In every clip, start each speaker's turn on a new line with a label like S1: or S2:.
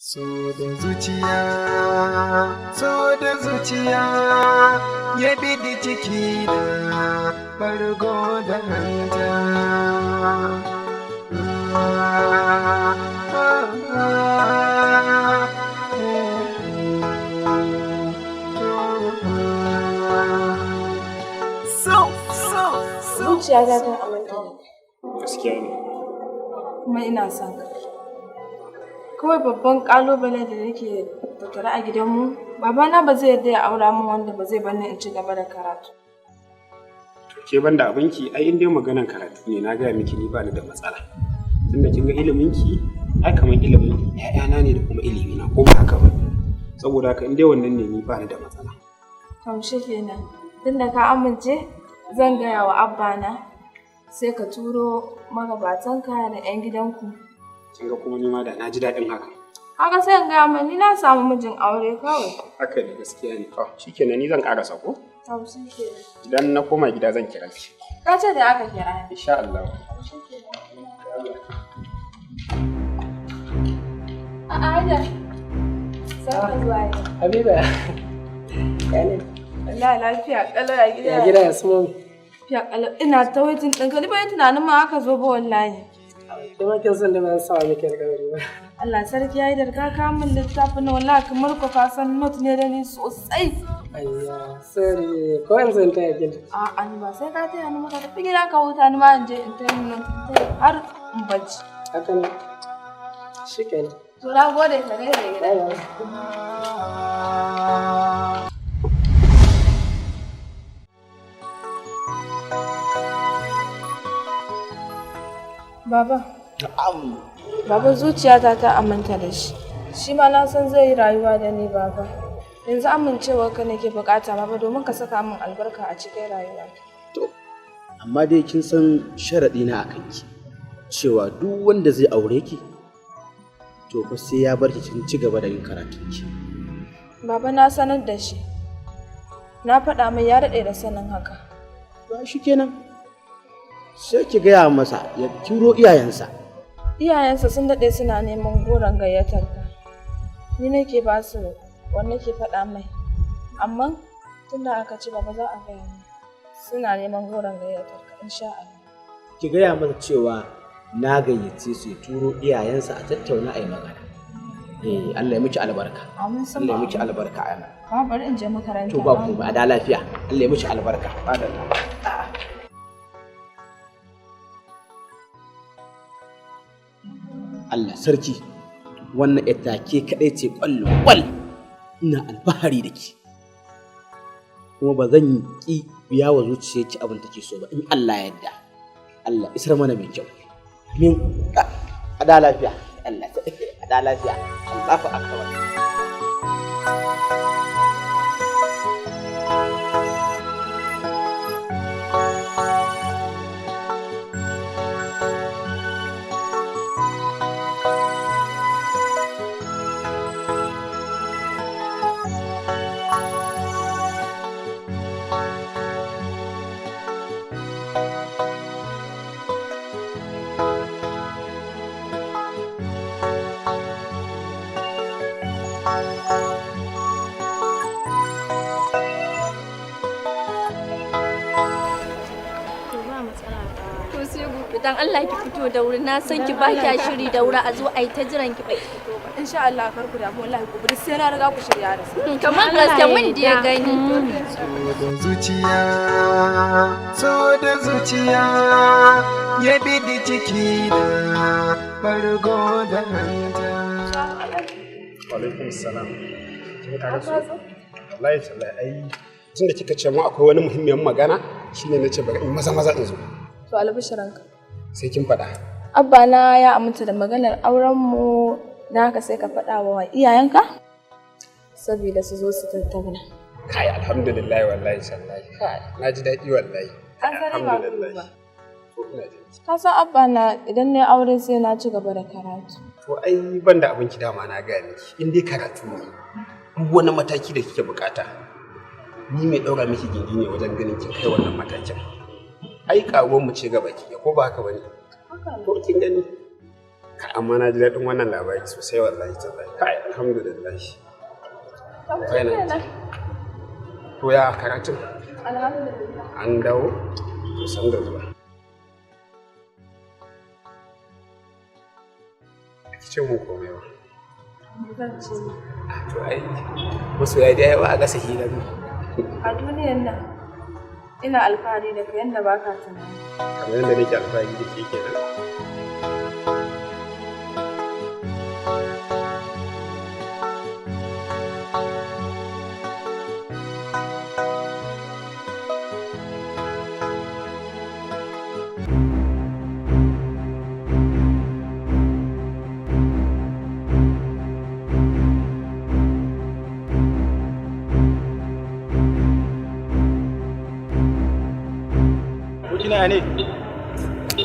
S1: So da zuciya, so da zuciya, ya bidi ciki na bargo da hanta. So, so, so.
S2: Zuciya ta ta aminta da kai.
S3: Gaskiya ne.
S2: Kuma ina son ka. Kawai babban ƙalubale da nake tattare a gidanmu, babana ba zai yarda ya aura min wanda ba zai bar ni in ci gaba da karatu.
S3: To ke banda abinki, ai in dai maganan karatu ne na gaya miki ni ba ni da matsala. Tunda kin ga iliminki, ai kamar ilimin ƴaƴana ne da kuma ilimina, ko ba haka ba. Saboda haka in dai wannan ne ni ba ni da matsala.
S2: To shi kenan. Tunda ka amince, zan gaya wa abbana sai ka turo magabatanka da 'yan gidanku.
S3: Kin ga kuma ni ma da na ji daɗin haka.
S2: Haka sai in gaya mai ni na samu mijin aure kawai.
S3: Haka ne, gaskiya ne. To shikenan, ni zan ƙarasa ko?
S2: To shi kenan.
S3: Idan na koma gida zan kira ki.
S2: Ka ce da aka kira ni.
S3: Insha Allah.
S2: To shi kenan. A'a, Haidar. Sai zuwa yau.
S4: Habiba, ya ne?
S2: Wallahi lafiya ƙalau, ya gida.
S4: Ya gida, ya su?
S2: Lafiya ƙalau. Ina ta waiting ɗinka, ni ban yi tunanin ma aka zo ba wallahi.
S4: Ke ma kin san da ban sawa miki alƙawari ba.
S2: Allah sarki Haidar, ka kawo min littafin na, wallahi kamar ko ka san note ne da ni sosai.
S4: Ayya, sorry, ko yanzu in taya ki?
S2: A'a, ni ba sai ka taya ni maka, tafi gida ka huta, ni ma in je in taya ni note har in bacci.
S4: Haka ne. Shikenan.
S2: To na gode, ka gaida gida.
S4: Bye bye.
S2: Baba. Baba, zuciyata ta aminta da shi. Shi ma na san zai yi rayuwa da ni, baba. Yanzu amincewar ka nake bukata, baba, domin ka saka min albarka a cikin rayuwata.
S5: To, amma dai kin san sharaɗi na akan ki cewa duk wanda zai aure ki to fa sai ya bar ki kin ci gaba da yin karatun ki.
S2: Baba, na sanar da shi. Na faɗa mai, ya daɗe da sanin haka.
S5: Ba shi kenan. Sai ki gaya masa ya turo iyayensa.
S2: Iyayensa sun daɗe suna neman goron gayyatar ka. Ni nake ba su wanda ke faɗa mai. Amma tunda aka ci baba za a gaya mai. Suna neman goron gayyatar ka, insha Allah.
S5: Ki gaya masa cewa na gayyace su, ya turo iyayensa a tattauna a yi magana. Eh, Allah ya miki albarka.
S2: Amin sama.
S5: Allah ya miki albarka ana.
S2: Ba bari in je makaranta.
S5: To ba ku ba da lafiya. Allah ya miki albarka. Madalla. Allah sarki, wannan ita ke kaɗai ce ƙwallon ƙwal, ina alfahari da ke, kuma ba zan ƙi biya wa zuciyarki abin take so ba in Allah ya yarda. Allah isar mana mai kyau min. A da lafiya, Allah a da lafiya. Allahu akbar.
S6: To ba matsala. To sai gobe, dan Allah ki fito da wuri, na san ki ba kya shiri da wuri, a zo a yi ta jiran ki ba ki fito ba.
S2: Insha Allah kar ku damu, wallahi gobe sai na riga ku shirya da su.
S6: Kamar gaske mun da ya gani.
S1: So da zuciya, so da zuciya, ya bidi ciki na bargo da hanta.
S3: Alaikum salam. Kin ka so? Wallahi tallahi, ai tunda kika ce mu akwai wani muhimmiyar magana shine nace bari in maza maza in zo.
S2: To albishiranka.
S3: Sai kin faɗa.
S2: Abba na ya aminta da maganar auren mu, don haka sai ka faɗa wa iyayenka saboda su zo su tattauna.
S3: Kai, alhamdulillah, wallahi tallahi. Kai, na ji daɗi wallahi.
S2: An sani ba gudu ba.
S3: To ina jin ki.
S2: Ka san abba na idan na yi aure sai na ci gaba da karatu.
S3: To ai ban da abinki, dama na gaya miki in dai karatu ne, duk wani mataki da kike bukata ni mai ɗaura miki gindi ne wajen ganin kin kai wannan matakin. Ai karuwar mu ce gaba ki, ko ba haka bane? To kin gani. Amma na ji daɗin wannan labari sosai wallahi tallahi. Kai, alhamdulillah. Kai. To ya karatun?
S2: Alhamdulillah.
S3: An dawo? To san da zuwa. Ki ce mun komai ba.
S2: Zan ce.
S3: To ai masoya da yawa a gasa hirar mu.
S2: A duniyan nan ina alfahari da kai yanda baka tunani.
S3: Kamar yadda nake alfahari da ke kenan.
S7: Ina ne?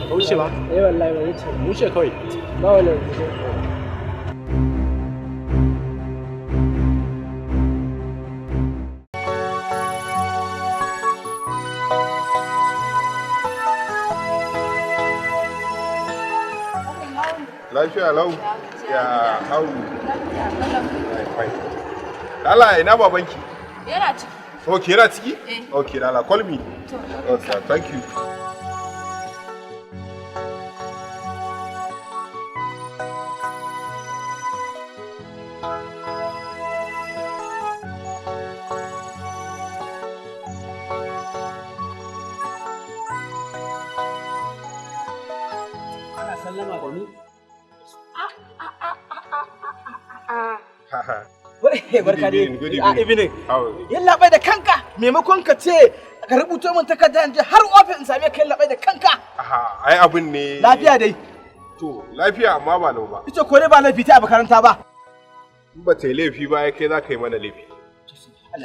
S7: Ba wuce ba?
S4: Eh wallahi ba wuce.
S7: Wuce kawai.
S4: Ba wani wuce.
S8: Lafiya lau, ya hau. Lala, ina babanki?
S2: Yana ciki.
S8: Okay, yana ciki?
S2: Eh.
S8: Okay, Lala, call me.
S2: To.
S8: Okay, thank you.
S5: Ana sallama da ni. Barka dai.
S8: Good
S5: A
S8: evening.
S5: evening.
S8: How are you?
S5: Yallaɓai da kanka maimakon ka ce ka rubuto min takarda in je har ofis in same ka, yallaɓai da kanka.
S8: Aha, ai abin ne.
S5: Lafiya dai.
S8: To, lafiya amma ba lau ba.
S5: Ita ko dai ba laifi ta a makaranta ba.
S8: In ba ta yi laifi ba, ai kai za ka yi mana laifi.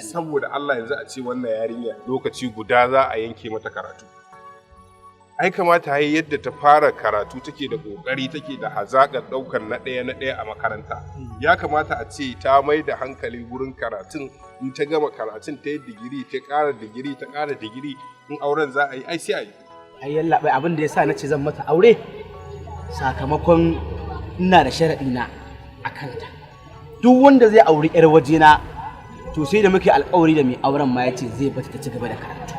S8: Saboda Allah, yanzu a ce wannan yarinya lokaci guda za a yanke mata karatu. Ai kamata ai yadda ta fara karatu take da kokari, take da hazaƙar ɗaukar na ɗaya na ɗaya a makaranta. Ya kamata a ce ta mai da hankali gurin karatun. In ta gama karatun, ta yi digiri, ta ƙara digiri, ta ƙara digiri, in auren za a yi ai sai a yi.
S5: Ai yallaɓai, abin da yasa na ce zan mata aure, sakamakon ina da sharaɗi na a kanta. Duk wanda zai auri 'yar wajena, to sai da muke alƙawari da mai auren ma ya ce zai bata ta ci gaba da karatu.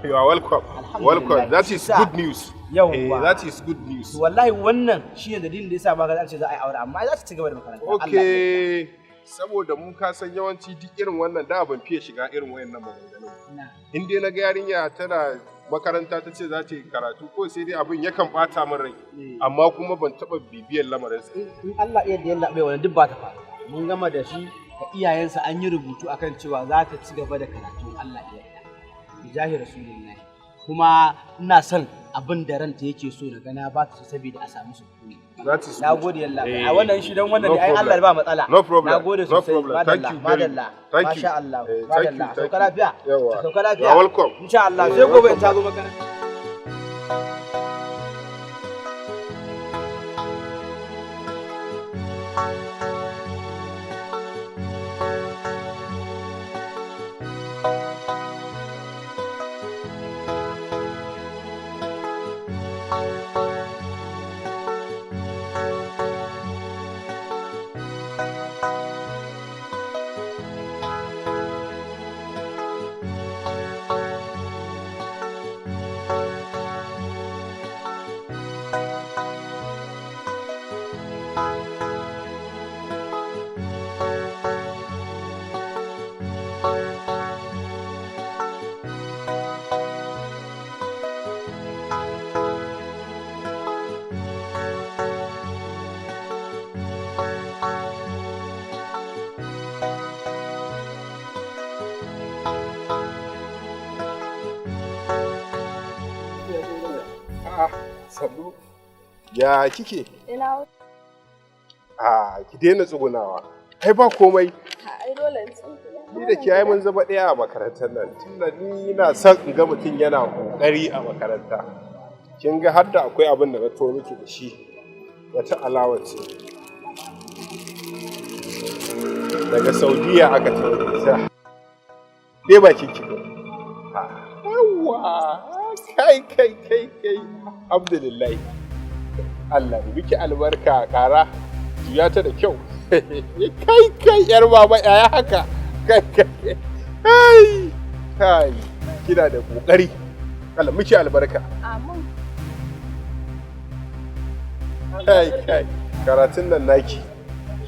S8: You are welcome. Welcome. That is good news.
S5: Yawwa.
S8: Eh, that is good news.
S5: Wallahi wannan shine dalilin da yasa ba ga an ce za a yi aure, amma za ta ci gaba da makaranta. Allah ya
S8: Okay. Saboda mu ka san yawanci duk irin wannan da ban fiye shiga irin wayannan maganganun.
S5: Na.
S8: In dai na ga yarinya tana makaranta ta ce za ta yi karatu, ko sai dai abin yakan bata min rai. Amma kuma ban taɓa bibiyar lamarin sa.
S5: In Allah ya yarda, yallaɓai, wannan duk ba ta faru. Mun gama da shi da iyayensa, an yi rubutu akan cewa za ta ci gaba da karatu, Allah ya yarda. Bijahi Rasulullahi. Kuma ina son abin da ranta yake so na gana ba ta so saboda a samu sukuni.
S8: That is
S5: Na
S8: good.
S5: gode yallaɓai.
S8: Eh,
S5: A wannan shi dan wannan
S8: no
S5: ne ai Allah
S8: problem.
S5: ba matsala.
S8: No problem.
S5: Na gode
S8: No
S5: sosai.
S8: problem. Thank
S5: Madalla,
S8: you very
S5: madalla.
S8: Thank you.
S5: Masha Allah.
S8: Eh, thank you,
S5: Madalla.
S8: thank
S5: Sauka
S8: you.
S5: lafiya.
S8: Yawwa.
S5: Sauka lafiya.
S8: You are welcome.
S5: Insha Allah.
S8: Eh,
S5: Sai gobe in
S8: welcome.
S5: ta zo makaranta.
S8: A'a, sannu. Ya kike?
S2: Ina
S8: A ki daina tsugunawa. Ai ba komai.
S2: Ai dole in tsinke.
S8: Ni da ke ai mun zama ɗaya a makarantar nan. Tunda ni ina son in ga mutum yana ƙoƙari a makaranta. Kin ga har da akwai abin da na to miki da shi. Wata alawa ce. Daga Saudiya aka tawo da ita. Ke bakin ki ko? Yawwa! Kai kai kai kai. Alhamdulillah. Allah ya miki albarka. Kara juya ta da kyau. Kai kai, yar baba, yaya haka? Kai kai kai kai, kina da kokari. Allah miki albarka.
S2: Amin.
S8: Kai kai, karatun nan naki,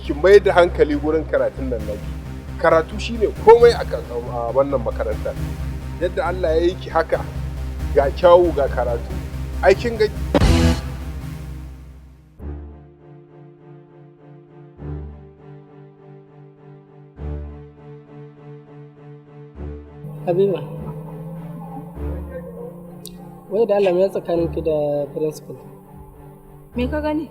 S8: ki mai da hankali gurin karatun nan naki. Karatu shine komai a wannan makaranta. Yadda Allah ya yi ki haka, ga kyawu ga karatu, ai kin ga.
S4: Habiba. Wai da Allah, me tsakaninki da principal?
S2: Me ka gani?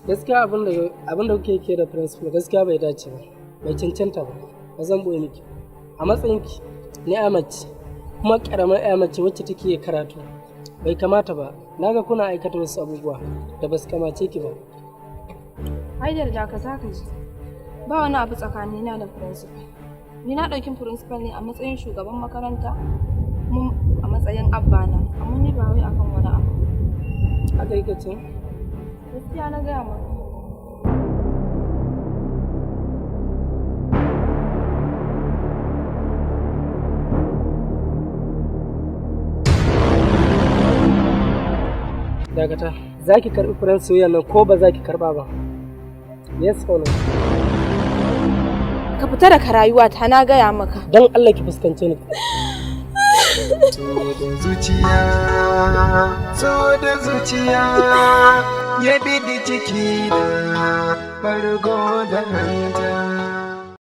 S4: Gaskiya abin da kuke ke da principal gaskiya bai dace ba, bai cancanta ba, ba zan boye miki. A matsayinki ni ya mace, kuma karamar ya mace wacce take karatu, bai kamata ba. Naga kuna aikata wasu abubuwa da basu kamace ki ba.
S2: Haidar, da ka ka ji. Ba wani abu tsakanina da principal. Ni na ɗauki principal ne a matsayin shugaban makaranta, kuma a matsayin abbana, amma ni ba wai akan wani abu.
S4: Haka yake ce?
S2: Gaskiya na gaya maka.
S4: Dakata. Za ki karɓi furen soyayya nan ko ba za ki karɓa ba? Yes or no?
S2: Ka fita daga rayuwata, na gaya maka.
S4: Don Allah ki fuskance ni.
S1: So da zuciya, so da zuciya, ya bi ciki da bargo da hanta.